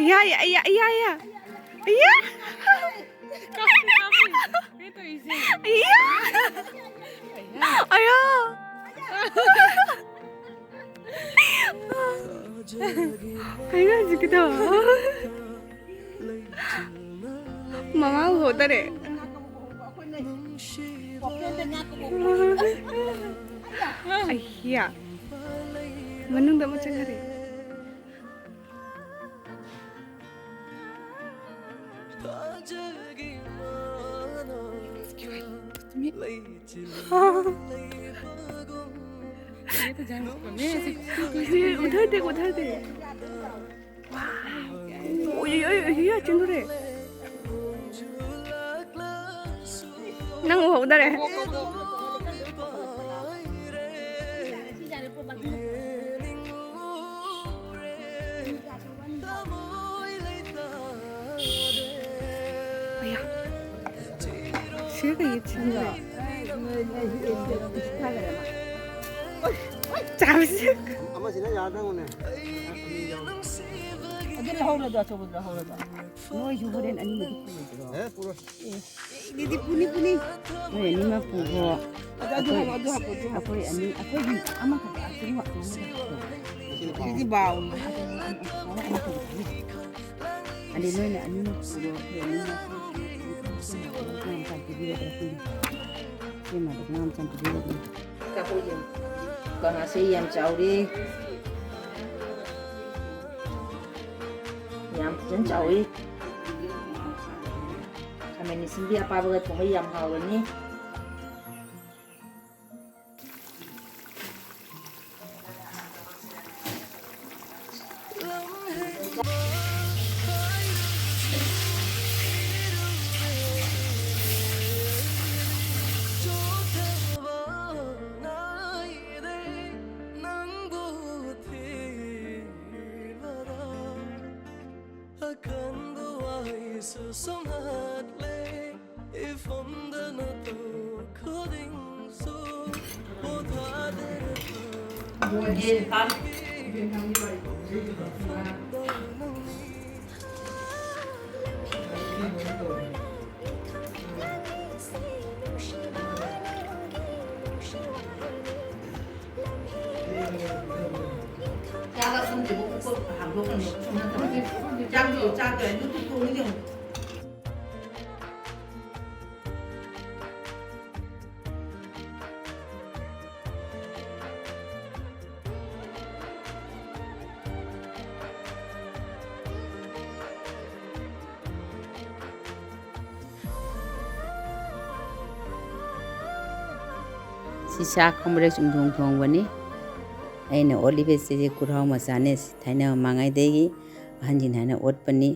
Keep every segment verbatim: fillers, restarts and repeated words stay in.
ꯌꯥ, ꯌꯥ, ꯌꯥ, ꯌꯥ, ꯌꯥ꯫ ꯌꯥ꯫ ꯀꯥꯞꯄꯤ, ꯀꯥꯞꯄꯤ꯫ ꯀꯩ ꯇꯧꯔꯤꯁꯦ? ꯌꯥ꯫ ꯑꯌꯥ꯫ ꯀꯩꯅꯣ ꯍꯧꯖꯤꯛꯀꯤꯗꯣ? ꯃꯃꯥ ꯎꯍꯧꯗꯔꯦ꯫ ꯑꯩꯌꯥ꯫ ꯃꯅꯨꯡꯗ ꯑꯃ ꯆꯪꯈꯔꯦ꯫ ये उधर देख, उधर देख। ꯎꯏ, ꯎꯏ, ꯎꯏ, ꯎꯏ, ꯆꯦꯟꯊꯣꯔꯛꯑꯦ꯫ ꯅꯪ ꯎꯍꯧꯗꯔꯦ꯫ ꯑꯌꯥ꯫ ꯁꯤꯗ ꯀꯩꯒꯤ ꯆꯦꯟꯗ꯭ꯔꯣ? ꯆꯥꯕꯁꯦ꯫ ꯑꯃꯁꯤꯅ ꯌꯥꯗ꯭ꯔꯥ ꯌꯦꯡꯉꯨꯅꯦ꯫ ꯑꯗꯨ ꯂꯧꯍꯧꯔꯣꯗꯣ, ꯑꯆꯧꯕꯗꯨ ꯂꯧꯍꯧꯔꯣꯗꯣ꯫ ꯅꯣꯏꯁꯨ ꯍꯣꯔꯦꯟ ꯑꯅꯤꯃꯛ ꯄꯨꯔꯣꯏꯗ꯭ꯔꯣ? ꯑꯦ, ꯄꯨꯔꯣꯏ꯫ ꯑꯦ, ꯑꯗꯨꯗꯤ ꯄꯨꯅꯤ, ꯄꯨꯅꯤ꯫ ꯅꯣꯏ ꯑꯅꯤꯃꯛ ꯄꯨꯈ꯭ꯔꯣ꯫ ꯑꯗꯨ, ꯑꯗꯨ ꯍꯥꯞꯄꯣ, ꯑꯗꯨ ꯍꯥꯞꯄꯣ, ꯑꯗꯨ ꯍꯥꯞꯄꯣ꯫ ꯑꯩꯈꯣꯏ ꯑꯅꯤ, ꯑꯩꯈꯣꯏꯒꯤ ꯑꯃꯈꯛꯇ ꯑꯁꯤꯒꯤ ꯋꯥ-, ꯑꯃꯈꯛꯇ ꯍꯥꯞꯄꯣ꯫ ꯁꯤꯗꯤ ꯕꯥꯎꯅꯤ꯫ ꯑꯃꯈꯛꯇ ꯍꯥꯞꯄꯣ꯫ ꯑꯗꯩ ꯅꯣꯏꯅ ꯑꯅꯤꯃꯛ ꯄꯨꯔꯣ, ꯑꯩꯈꯣꯏ ꯑꯅꯤꯃꯛ ꯄꯨꯔꯣ꯫ ꯁꯦꯝꯃꯒ ꯉꯥ ꯃꯆꯥ ꯄꯤꯕꯤꯔꯒ ꯑꯩꯈꯣꯏꯅ ꯁꯦꯝꯃꯒ ꯉꯥ ꯃꯆꯥ ꯄꯤꯕꯤꯔꯒ꯫ ꯑꯩꯈꯣꯏꯒꯤ ꯀꯪꯉꯥꯁꯦ ꯌꯥꯝ ꯆꯥꯎꯔꯦ꯫ ꯌꯥꯝ ꯐꯖꯅ ꯆꯥꯎꯏ꯫ ꯈꯥꯃꯦꯟ ꯑꯁꯤꯟꯕꯤ ꯑꯄꯥꯕꯒ ꯊꯣꯡꯕ ꯌꯥꯝ ꯍꯥꯎꯔꯅꯤ꯫ ꯑꯀꯟꯕ ꯋꯥꯍꯩꯁꯨ ꯁꯨꯝꯍꯠꯂꯦ, ꯏꯐꯝꯗ ꯅꯇꯧ ꯈꯨꯗꯤꯡꯁꯨ ꯄꯣꯊꯥꯗꯅ ꯊꯝꯕꯤꯕ ꯅꯪꯅꯤ꯫ ꯆꯥꯛ ꯊꯣꯡꯗ꯭ꯔꯤꯕ ꯀꯨꯀꯔ ꯍꯥꯡꯗꯣꯛꯀꯅꯨ꯫ ꯆꯥꯛꯇꯣ ꯆꯥꯛꯇꯣ ꯑꯗꯨ ꯊꯣꯡꯉꯤ ꯌꯦꯡꯉꯨ꯫ ꯁꯤ ꯁꯥ ꯈꯣꯡꯕ꯭ꯔꯦꯛ ꯆꯨꯝꯊꯣꯡ ꯊꯣꯡꯕꯅꯤ꯫ ꯑꯩꯅ ꯑꯣꯠꯂꯤꯕꯁꯤꯗꯤ ꯀꯨꯔꯍꯥꯎ ꯃꯆꯥꯅꯦ꯫ ꯊꯥꯏꯅ ꯃꯃꯥꯡꯉꯩꯗꯒꯤ ꯑꯍꯟꯁꯤꯡꯅ ꯍꯥꯏꯅ ꯑꯣꯠꯄꯅꯤ꯫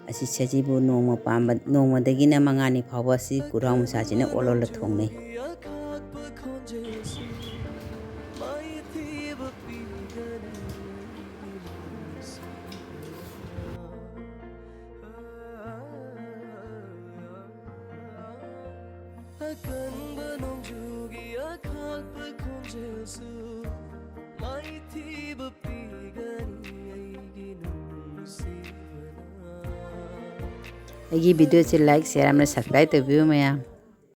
ꯑꯁꯤ ꯁꯖꯤꯕꯨ ꯅꯣꯡꯃ ꯄꯥꯟꯕ, ꯅꯣꯡꯃꯗꯒꯤꯅ ꯃꯉꯥꯅꯤ ꯐꯥꯎꯕ ꯑꯁꯤ ꯀꯨꯔꯍꯥꯎ ꯃꯆꯥꯁꯤꯅ ꯑꯣꯠ ꯑꯣꯠꯂ ꯊꯣꯡꯅꯩ꯫ ꯑꯀꯟꯕ ꯅꯣꯡꯖꯨꯒꯤ ꯑꯈꯥꯛꯄ ꯈꯣꯟꯖꯦꯜꯁꯨ ꯃꯥꯏꯊꯤꯕ ꯄꯤꯒꯅꯤ ꯑꯩꯒꯤ ꯅꯨꯡꯁꯤꯕꯅ꯫ ꯑꯩꯒꯤ video ꯁꯦ like, share ꯑꯃꯗꯤ subscribe ꯇꯧꯕꯤꯌꯨ ꯃꯌꯥꯝ꯫